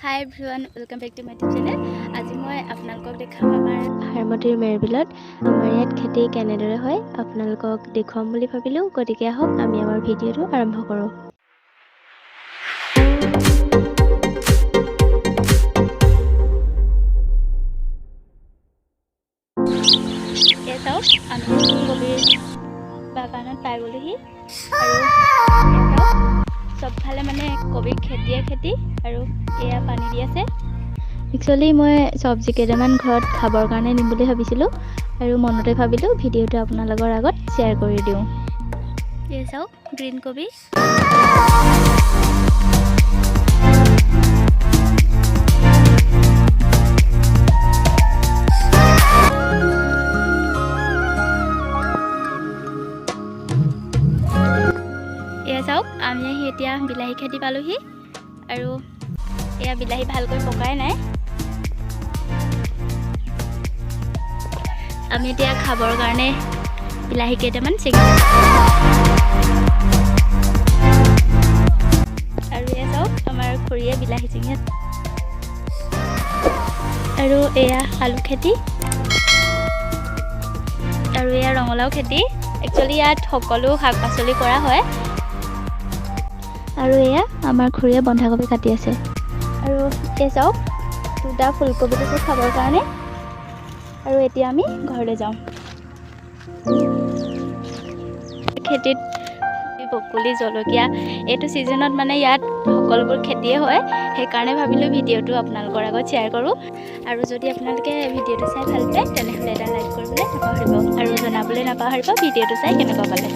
Hi everyone, welcome back to my YouTube channel. আজি মই আপোনালোকক দেখাম আমাৰ হাৰমতিৰ মেৰবিলত আমাৰ ইয়াত খেতি কেনেদৰে হয়, আপোনালোকক দেখুৱাম বুলি ভাবিলোঁ। গতিকে আহক, আমি আমাৰ ভিডিঅ'টো আৰম্ভ কৰোঁ। এই চাওক, আমি কবিৰ বাগানত পাই গ'লোহি। আৰু এয়া চাওক, চবফালে মানে কবিৰ খেতিয়ে খেতি। আৰু এয়া পানী দি আছে। একচুৱেলি মই চব্জি কেইটামান ঘৰত খাবৰ কাৰণে নিম বুলি ভাবিছিলোঁ আৰু মনতে ভাবিলোঁ ভিডিঅ'টো আপোনালোকৰ আগত শ্বেয়াৰ কৰি দিওঁ। এই চাওক, গ্ৰীণ কবি। এয়া চাওক, আমি আহি এতিয়া বিলাহী খেতি পালোহি। আৰু এয়া বিলাহী ভালকৈ পকাই নাই। আমি এতিয়া খাবৰ কাৰণে বিলাহী কেইটামান ছিঙি। আৰু এয়া চাওক, আমাৰ খুৰীয়ে বিলাহী ছিঙি আছে। আৰু এয়া আলু খেতি আৰু এয়া ৰঙালাও খেতি। একচুৱেলি ইয়াত সকলো শাক পাচলি কৰা হয়। আৰু এয়া আমাৰ খুৰীয়ে বন্ধাকবি কাটি আছে। আৰু এই চাওক, দুটা ফুলকবি দিছোঁ খাবৰ কাৰণে। আৰু এতিয়া আমি ঘৰলৈ যাওঁ। খেতিত বকলি, জলকীয়া, এইটো ছিজনত মানে ইয়াত সকলোবোৰ খেতিয়ে হয়। সেইকাৰণে ভাবিলোঁ ভিডিঅ'টো আপোনালোকৰ আগত শ্বেয়াৰ কৰোঁ। আৰু যদি আপোনালোকে ভিডিঅ'টো চাই ভাল পায়, তেনেহ'লে এটা লাইক কৰিবলৈ নাপাহৰিব আৰু জনাবলৈ নাপাহৰিব ভিডিঅ'টো চাই কেনেকুৱা পালে।